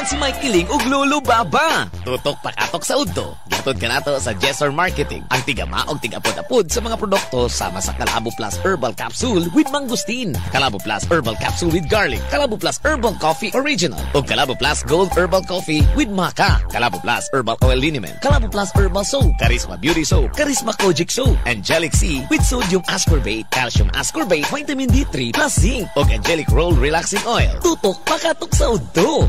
si Mike Kiling ug Lolo Baba. Tutok pakatok sa udto. Gihatod kanato sa Jessor Marketing. Ang tigama og tigapod-apod sa mga produkto sama sa Kalabo Plus Herbal Capsule with Mangosteen, Kalabo Plus Herbal Capsule with Garlic, Kalabo Plus Herbal Coffee Original, ug Kalabo Plus Gold Herbal Coffee with Maca, Kalabo Plus Herbal Oil Liniment, Kalabo Plus Herbal Soap, Charisma Beauty Soap, Charisma Kojic Soap, Angelic C with Sodium Ascorbate, Calcium Ascorbate, Vitamin D3 plus Zinc, ug Angelic Roll Relaxing Oil. Tutok pakatok sa udto.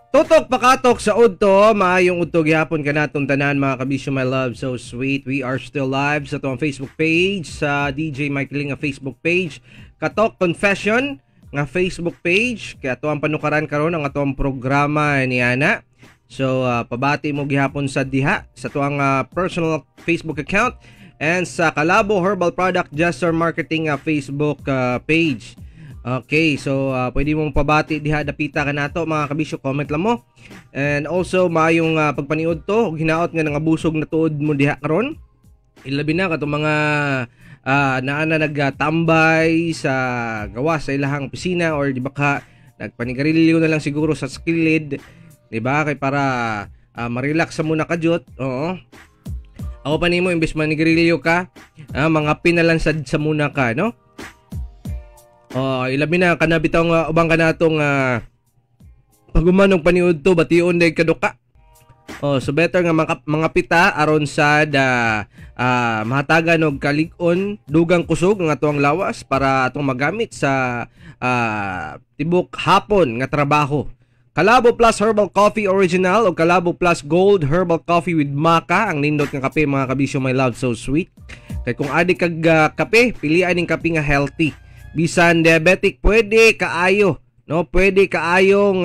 Tutok pakatok sa udto, maayong udto gihapon kanatong tanan mga kabisyo, my love, so sweet. We are still live sa atong Facebook page, sa DJ Mike Ling nga Facebook page, Katok Confession nga Facebook page. Kaya ato ang panukaran karon ang atong programa ni ana. So pabati mo gihapon sa diha sa tuang personal Facebook account and sa Kalabo Herbal Product Jester Marketing Facebook page. Okay, so pwede mong pabati diha dapita kanato mga kabisyo, comment lang mo. And also maayong pagpaniud to, ug hinaot nga nangabusog na tuod mo diha karon. Ilabi na katong mga naa na nagtambay sa gawas sa ilahang opisina or di ba ka nagpanigarilyo na lang siguro sa skilid, di ba? Kay para ma-relax sa muna kadyot. Oo. Ako pa nimo imbes manigarilyo ka, mga pinalan sa muna ka, no? Oh, ilabi na kana bitaw nga ubang kanatong pagumanong paniud to bation day kaduka. Oh, so better nga mga pita aron sad mahatagan og kalig-on, dugang kusog ang atoang lawas para atong magamit sa tibok hapon nga trabaho. Kalabo Plus Herbal Coffee Original o Kalabo Plus Gold Herbal Coffee with Maca ang nindot nga kape mga kabisyo, my love, so sweet. Kay kung adi kag kape, pilian ning kape nga healthy. Bisan diabetic pwede kaayo, no? Pwede kaayong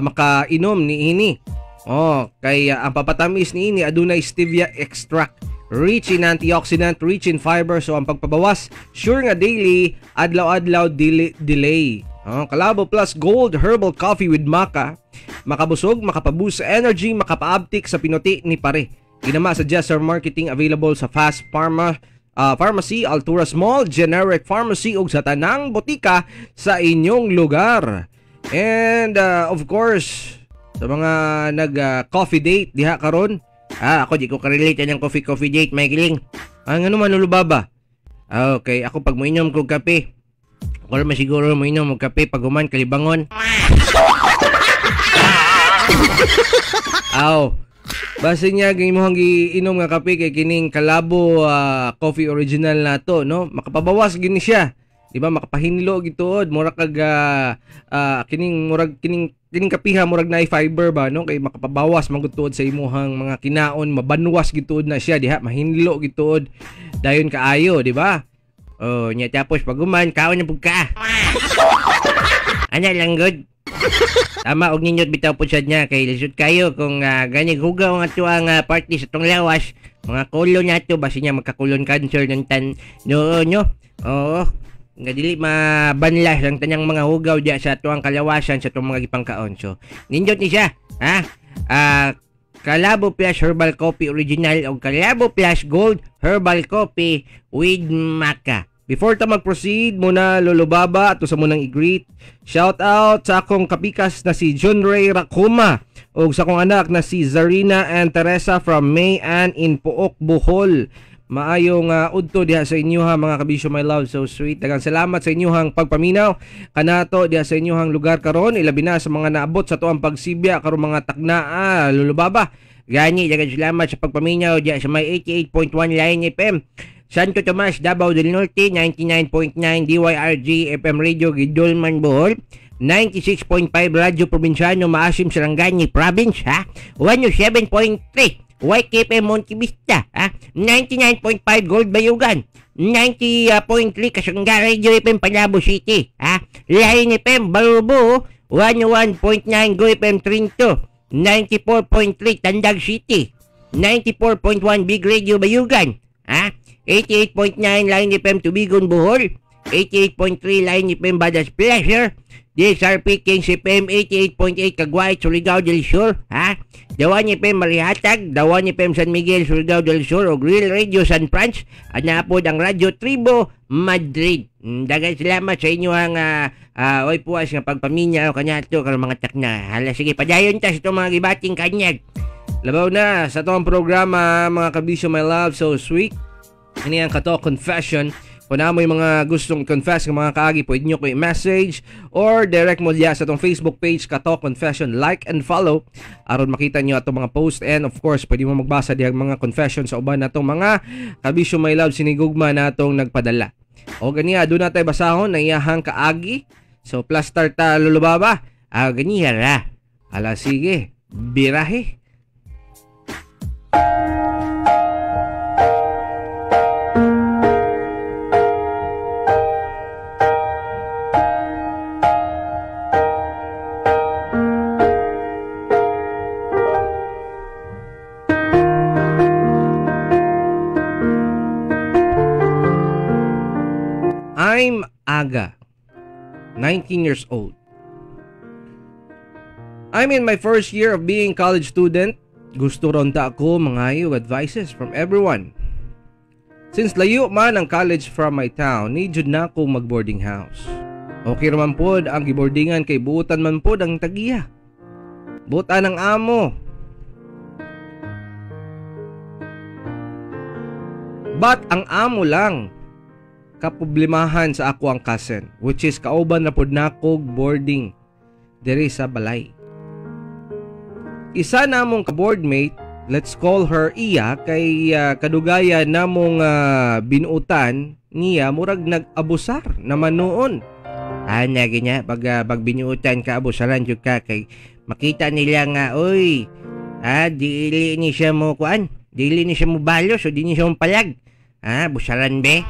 makainom niini. Oh, kay ang papatamis niini adunay stevia extract, rich in antioxidant, rich in fiber, so ang pagpabawas sure nga daily adlaw-adlaw delay. Oh, Kalabo Plus Gold Herbal Coffee with Maca, makabusog, makapaboost sa energy, makapaabtik sa pinuti ni pare. Ginama sa Jester Marketing, available sa Fast Pharma Pharmacy, Alturas Mall, Generic Pharmacy ug sa tanang botika sa inyong lugar. And of course, sa mga nag coffee date diha karon, ako di ko ka-relate ang coffee date, Mike Ling. Ang ano man lulubaba? Okay, ako pag moinom kog kape. Ako man siguro moinom og kape pag human kalibangon. Aw. Base niya gimuhang giinom nga kape kay kining Kalabo Coffee Original nato, no? Makapabawas gini siya. Di ba? Makapahinlo gituod, mura kag kining murag kining kapiha murag naay fiber ba, no? Kay makapabawas man gud tuod sa imuhang mga kinaon, mabanwas gituod na siya diha, mahinlo gituod dayon kaayo, di ba? Oh, nya tapos pag human kaon na pud ka. Ana lang gud. Tama og ninyot bitaw pud sad niya kay lisod kayo kung gani hugaw ang atuang party sa tong lawas, mga kolon nato basi niya magkakulon cancer ng tan no no. Oo, nga dili mabanlas ang tanang mga hugaw diya sa atuang kalawasan sa atong mga gipangkaon. So nindot ni siya, ha? Kalabo Plus Herbal Coffee Original o Kalabo Plus Gold Herbal Coffee with Maca. Before ta mag-proceed muna Lolo Baba, ato sa munang i-greet. Shout out sa akong kapikas na si John Ray Rakuma ug sa akong anak na si Zarina and Teresa from May Ann in Pook, Bohol. Maayong udto diha sa inyo ha mga kabisyo, my love, so sweet. Daghang salamat sa inyohang pagpaminaw kanato diha sa inyohang lugar karon, ilabi na sa mga naabot sa tuang pagsibya karon mga taknaa Lolo Baba. Gani daghang salamat sa pagpaminaw diha sa may 88.1 Line FM. Santo Tomas, Davao del Norte, 99.9 DYRG FM Radio, Gidulman, Bohol, 96.5 Radyo Probinsyano, Maasim, Sarangani Province, ha? 107.3 YKFM Monte Vista, ha? 99.5 Gold Bayugan, 90.3 Kasangga Radio FM Panabo City, ha? Line FM Barubo, 101.9 Go FM Trinto, 94.3 Tandag City, 94.1 Big Radio Bayugan, ha? 88.9 Line FM Tubigon, Bohol, 88.3 Line FM Badas Pleasure, This RP Kings FM 88.8 Kagwait, Surigao del Sur, ha? Dawan FM Marihatag, Dawan FM San Miguel, Surigao del Sur, o Grill Radio San Franz, at naapod ang Radyo Tribo Madrid. Daghang salamat sa inyo ang oy puwas nga pagpaminya o kanyato karon mga takna. Hala sige, padayon ta sa itong mga gibating kanyag. Labaw na sa itong programa mga kabisyo my love, so sweet. Ini ang Kato Confession. Kung na mo yung mga gustong confess ng mga kaagi, pwede nyo ko i-message or direct mo diya sa itong Facebook page, Kato Confession. Like and follow aron makita nyo atong mga post, and of course, pwede mo magbasa diya mga confession sa uban natong mga kabisyo my love sinigugma natong nagpadala. O ganiya, doon na tayo basahon na iyahang kaagi. So, plus start ta lulubaba. Ah, ganiya ra. Ala, sige, birahe. I'm Aga, 19 years old. I'm in my first year of being college student. Gusto ron ta ako mangayo advices from everyone. Since layo man ang college from my town, need jud na ako mag-boarding house. Okay raman pod ang giboardingan kay buutan man pod ang tagiya. Buutan ang amo. But ang amo lang kaproblemahan sa ako ang cousin, which is kauban na pod nakog boarding diri sa balay. Isa namong ka-boardmate, let's call her Iya, kay kadugaya namong binuutan niya, murag nag-abusar naman noon. Ah, nagi niya, pag binuutan ka, abusaran jud ka, kay makita nila nga, oy, dili ni siya mo kuan, dili ni siya mo balos, o di ni siya mo palag. Ah, busaran be.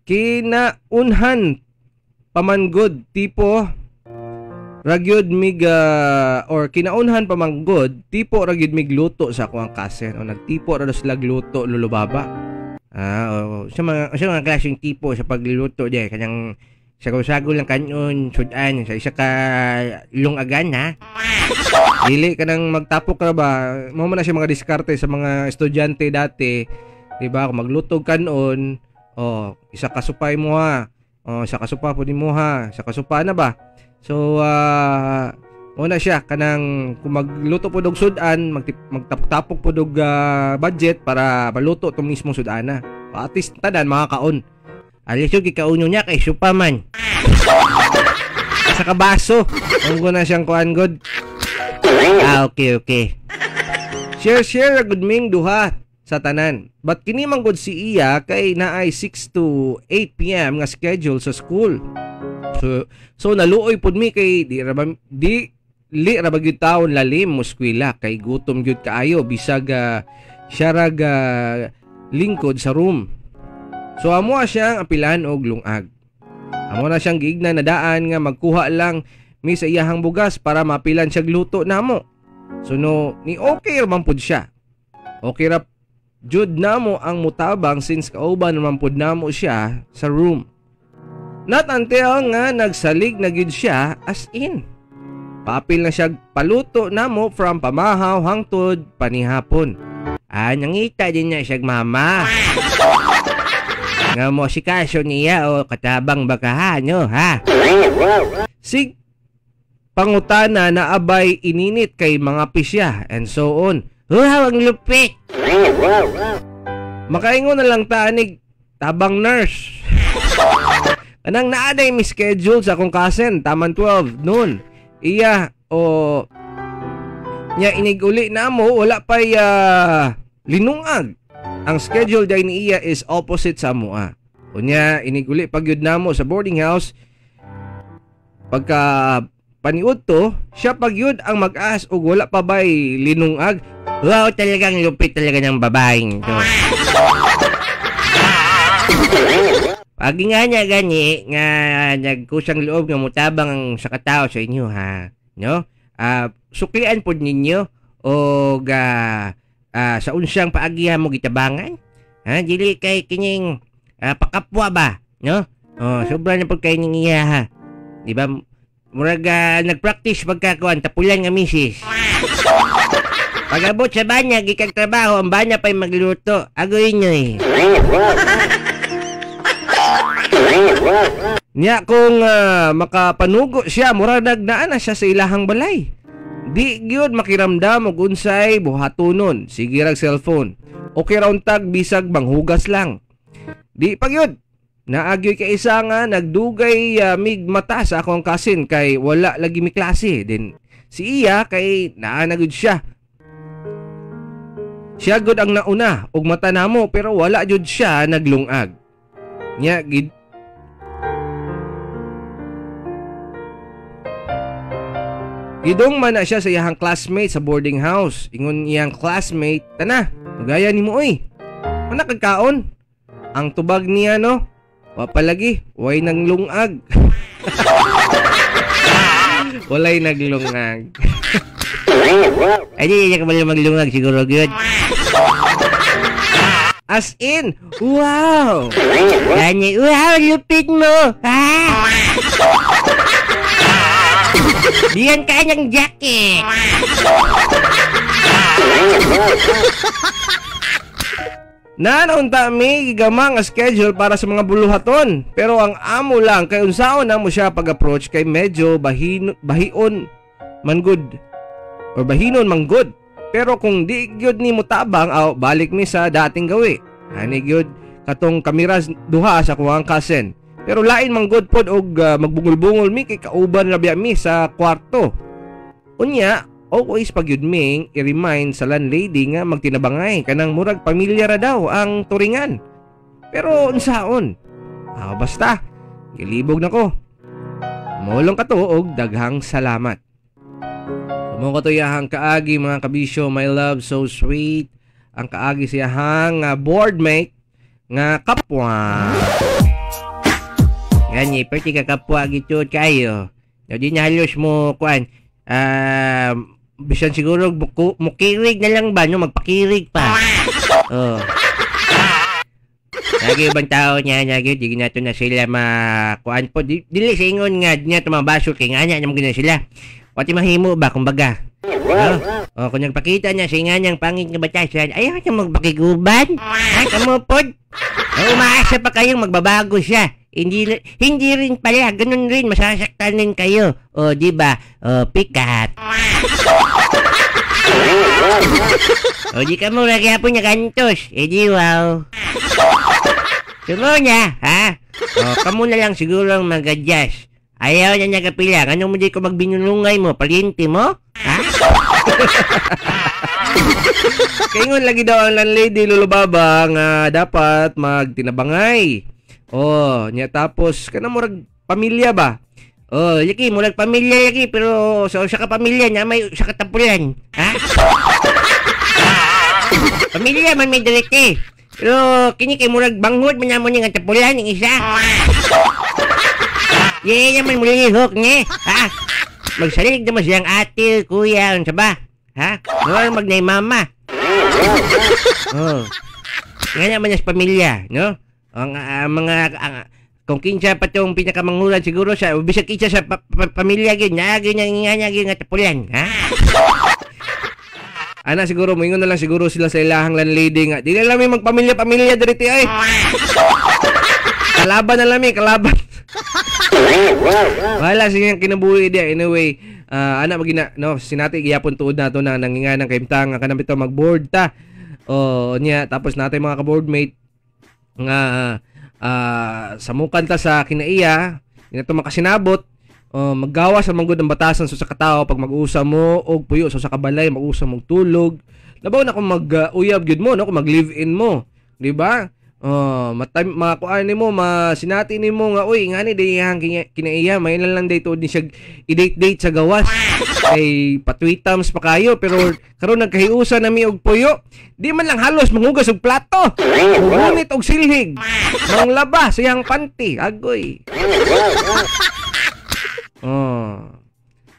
Kinaunhan pamanggod tipo ragyod mig or kinaunhan pamanggod tipo ragyod mig luto sa akong cousin o nagtipo ra sila luto lulubaba. Ah, o, sa mga klaseng tipo sa pagluluto di kanang sago-sago lang kanon sudan sa isa ka lungagan ha. Dili kanang magtapok ra ba, mao man na siya mga diskarte sa mga estudyante dati, di ba? Kung magluto kanon, oh, isa ka supay mo ha. Oh, isa ka supa pud nimo ha. Isa ka supa na ba? So, muna siya kanang kung magluto pud og sudan, magtapok-tapok pud og budget para maluto tong mismong sudana. At least tanan makakaon. Alisod gikauno niya kay supa man. Sa kabaso. Ang na siyang kuan god. Ah, okay, okay. Share good ming duha sa tanan. But kini man gud si Iya kay naay 6 to 8 PM nga schedule sa school. So naluoy pud mi kay di ra ba gyud taon lalim mo eskwela kay gutom gyud kaayo bisag siya rag lingkod sa room. So amo siyang apilan og lungag. Amo na siyang giigna na daan nga magkuha lang mi sa iyahang bugas para mapilan siya gluto namo. So no ni okay ra man pud siya. Okay ra jud namo ang mutabang since kauban naman pud namo siya sa room. Not until nga nagsalig na gyud siya as in. Papil na siya paluto namo from pamahaw hangtod panihapon. Ah, nangita din na siya mama. Nga mo si kaso niya o katabang baka ha, no ha? Sig pangutana na abay ininit kay mga pisya and so on. Wow, ang lupit! Makaingon na lang taanig tabang nurse. Anang naaday mi schedule sa akong cousin, taman 12 noon. Iya o nya iniguli na mo, wala pa'y linungag. Ang schedule day ni Iya is opposite sa amoa. Unya iniguli pagyud namo sa boarding house. Pagka paniud to, siya pagyud ang mag-as og wala pa bay linungag. Wow, talagang lupit talaga ng babaeng to. Pagi nga niya gani nga nagkusang loob nga mutabang ang sa katao sa inyo ha, no? Suklian pod ninyo og sa unsang paagihan mo gitabangan. Ha, dili kay kining pakapwa ba, no? Oh, sobra na pod kay ning iya ha. Di ba? Murag nagpractice pagkakuan tapulan nga misis. Pag-abot sa banya, gikag trabaho, ang banya pa'y magluto. Agoy nyo eh. Nya kung makapanugo siya, murag nagnaan na siya sa ilahang balay. Di gyud makiramdam og unsay buhatonon, sige rag cellphone. Okay ra untag bisag manghugas lang. Di pa gyud. Naagyoy kay isa nga nagdugay mig mata sa akong cousin kay wala lagi mi klase. Then si iya kay naa na gyud siya. Siya gud ang nauna og mata namo pero wala jud siya naglungag. Nya gid gidong man na siya sa iyang classmate sa boarding house. Ingon iyang classmate, tana, magaya nimo oy. Mana kagkaon? Ang tubag niya no, wa palagi, way naglungag. Walay naglungag. Ay, di niya kabalo maglungag siguro gyud. As in, wow! Gani, wow, lupit mo! Ha? Diyan ka ng jacket! Nanaunta mi gigama nga schedule para sa mga buluhaton. Pero ang amo lang kay unsaon na mo siya pag-approach kay medyo bahion man good or bahinon man good. Pero kung di gyud ni mo tabang, aw, balik mi sa dating gawi. Ani gyud katong kamera duha sa kuwang cousin. Pero lain man good pod og magbungol-bungol mi kay kauban ra biya mi sa kwarto. Unya, always pag yun ming i-remind sa landlady nga magtinabangay kanang murag pamilya ra daw ang turingan. Pero unsaon? Basta gilibog nako. Molong kato og daghang salamat. Mo katuyahang kaagi mga kabisyo, my love so sweet. Ang kaagi siyahang boardmate nga kapwa. Gani, perti ka kapwa gituod kayo. No, di na halos mo kuan. Bisan siguro mukirig na lang ba no, magpakirig pa. Oh. Lagi ibang tao niya, lagi di nato na sila makuan po. Dili sa ingon nga di nato mabasol kay nga nya naman sila. Pati mahimo ba kumbaga? Oh, oh, kung nagpakita niya sa nga niyang pangit nga batasan, ayaw niya magpakiguban. Ay, kamo pod. Oh, umaasa pa kayong magbabago siya. Hindi rin pala, ganun rin, masasaktan rin kayo. O, di ba? O, pikat. O, di ka mo, lagi po niya gantos. E, di wow. Sumo niya, ha? O, kamo na lang siguro ang mag-adjust. Ayaw niya niya kapila. Anong mo di ko magbinulungay mo? Palinti mo? Ha? Kaingon lagi daw ang landlady, Lolo Baba, nga dapat magtinabangay. Oh, niya tapos kana murag pamilya ba? Oh, lagi murag pamilya lagi pero sa usa ka pamilya na may usa ka tampulan, ha? Pamilya man may direte. Pero kini kay murag banghod man namo ni nga tampulan ning isa. Ye man mulihok ni, ha? Magsalig naman siyang ate, kuya, unsa ba? Ha? Murag magnay mama. Oh. Nga naman sa pamilya, no? Ang mga kung kinsa pa tong pinakamangulan siguro sa bisag kinsa sa pamilya gyud naagi nga nga tapulan, ha? Ana siguro moingon na lang siguro sila sa ilahang landlady nga dili lang mi magpamilya-pamilya diri ti ay. Kalaban na lang mi, kalaban. Wala siyang kinabuhi dia. Anyway, ana magina no sinati gihapon tuod nato na nanginga ng kaimtang nga kanang bitaw magboard ta. Oh, niya tapos natay mga ka-boardmate nga samukan ta sa kinaiya, di na to makasinabot. Maggawa sa manggod ang batasan sa katao pag mag-usa mo og puyo sa kabalay, mag-usa mong tulog. Labaw na kung mag-uyab gyud mo no, kung mag-live-in mo, di ba? Makuan nimo, masinati nimo nga uy ngani di iyang kinaiya, may lang dito ni siya i-date-date sa gawas. Kay patwitams pa kayo pero karon nagkahiusa na mi og puyo. Di man lang halos manghugas og plato. Mugunit og silhig. Manglaba sa iyang panty. Agoy. Oh.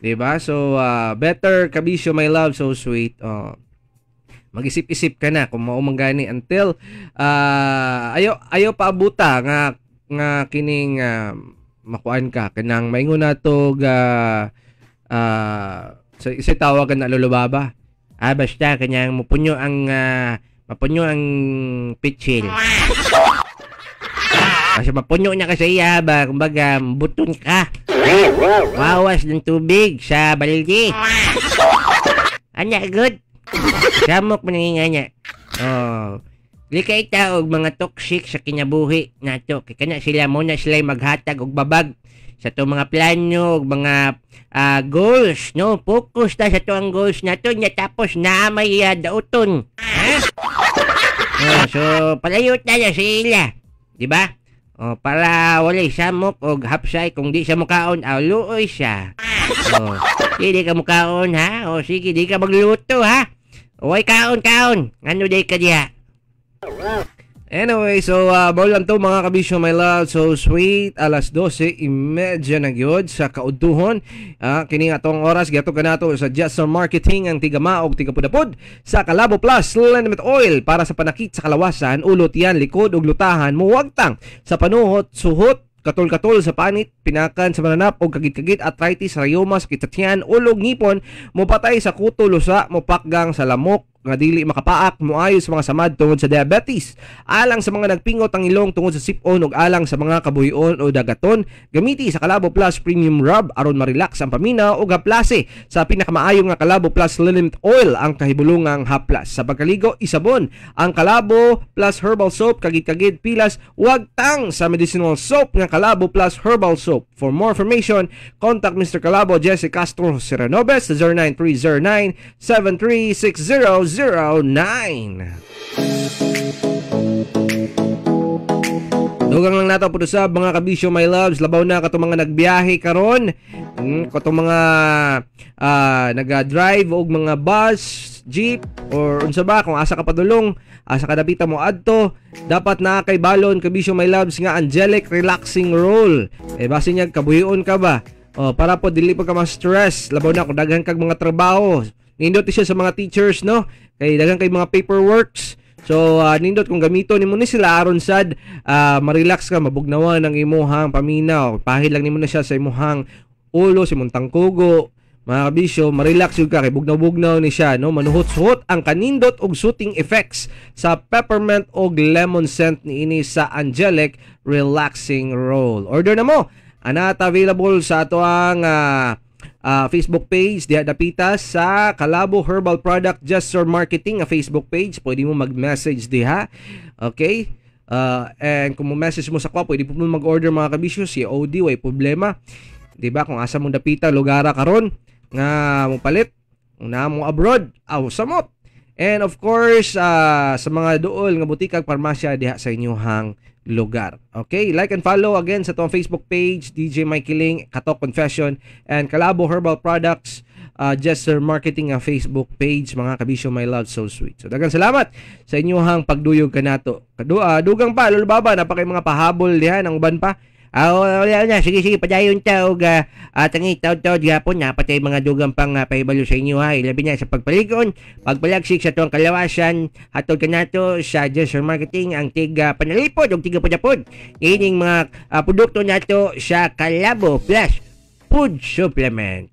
Di ba? So better kabisyo my love so sweet. Oh. Mag-isip-isip ka na kung mao man gani until ayo ayo paabuta nga nga kining makuan ka kanang maingon nato ga sa isa tawag na, Lolo Baba. Ah, basta kanyang mapunyo ang pitsil. Kasi mapunyo na ka sa iya ba, kumbaga buton ka. Wawas ng tubig sa balde. Anya good. Samok man nga niya. Oh. Likay ta og mga toxic sa kinabuhi nato. Kay kana sila mo na sila maghatag og babag sa to mga plano og mga goals, no? Focus ta sa to ang goals nato nya, tapos na may dauton, ha? Oh, so palayo tayo sa ila, di ba? Oh, para walay samok og hapsay. Kung di siya mukaon, aw luoy siya. Oh, di ka mukaon, ha? Oh, sige, di ka magluto, ha? Way kaon kaon, ngano di ka diha? Anyway, so mao lang to, mga kabisyo, my love. So sweet, alas 12:30 na gyud sa kaudtuhon. Kini nga atong oras gihatod kanato sa Jetson Marketing, ang tigamaog tigapudapod sa Kalabo Plus Liniment Oil para sa panakit sa kalawasan, ulo, tiyan, likod ug lutahan, muwagtang sa panuhot, suhot, katol-katol sa panit, pinakan sa mananap o kagit-kagit, arthritis, rayuma, sakit sa tiyan, ulog, ngipon, mupatay sa kuto, lusa, mupakgang sa lamok nga dili makapaak, moayo sa mga samad tungod sa diabetes, alang sa mga nagpingot ang ilong tungod sa sipon ug alang sa mga kabuhion o dagaton. Gamiti sa Kalabo Plus Premium Rub aron ma-relax ang paminaw ug haplase sa pinakamaayo nga Kalabo Plus Liniment Oil ang kahibulungang haplas. Sa pagkaligo, isabon ang Kalabo Plus Herbal Soap, kagid-kagid, pilas, wagtang sa medicinal soap nga Kalabo Plus Herbal Soap. For more information, contact Mr. Kalabo Jesse Castro Serenobes sa 09309 736009. Dugang lang nato po sa mga kabisyo, my loves, labaw na katong mga nagbiyahe karon, katong mga naga-drive og mga bus, jeep or unsa ba, kung asa ka padulong, asa ka dapita mo adto, dapat na kay balon, kabisyo, my loves, nga Angelic Relaxing Roll. Eh base niya kabuhion ka ba? Oh, para po dili pa ka ma-stress, labaw na kung daghan kag mga trabaho. Nindot siya sa mga teachers, no? Kay daghan kay mga paperworks. So nindot kung gamito nimo ni sila aron sad ma-relax ka, mabugnawan ang imuhang paminaw. Pahid lang nimo na siya sa imuhang ulo, sa imong tangkugo. Mga kabisyo, ma-relax yun ka kay bugnaw-bugnaw ni siya, no? Manuhot-suhot ang kanindot og soothing effects sa peppermint og lemon scent niini sa Angelic Relaxing Roll. Order na mo. Anata available sa ato ang Facebook page diha dapita sa Kalabo Herbal Product Gesture Marketing nga Facebook page. Pwede mo mag-message diha. Okay? And kung mo message mo sa kwa, pwede po mo mag-order, mga kabisyo, si OD, way problema. 'Di ba? Kung asa mong dapita lugara karon nga mo palit, kung naa mo abroad, aw samot. And of course, sa mga duol nga butikag parmasya diha sa inyong lugar. Okay, like and follow again sa atong Facebook page, DJ Mikey Ling, Katok Confession, and Kalabo Herbal Products, Jester Marketing ang Facebook page, mga kabisyo, my love, so sweet. So, daghang salamat sa inyong pagduyog kanato. Dugang pa, Lolo Baba, napakay mga pahabol diha, ng uban pa. Ah, wala na. Sige, sige, padayon ta og tangi taod-taod gapon napatay mga dugang pang pahibalo sa inyo, ha. Ilabi na sa pagpaligon, pagpalagsik sa tuang kalawasan, hatod kanato sa Jester Marketing ang tig panalipod og tiga pudapod ining mga produkto nato sa Kalabo Plus Food Supplement.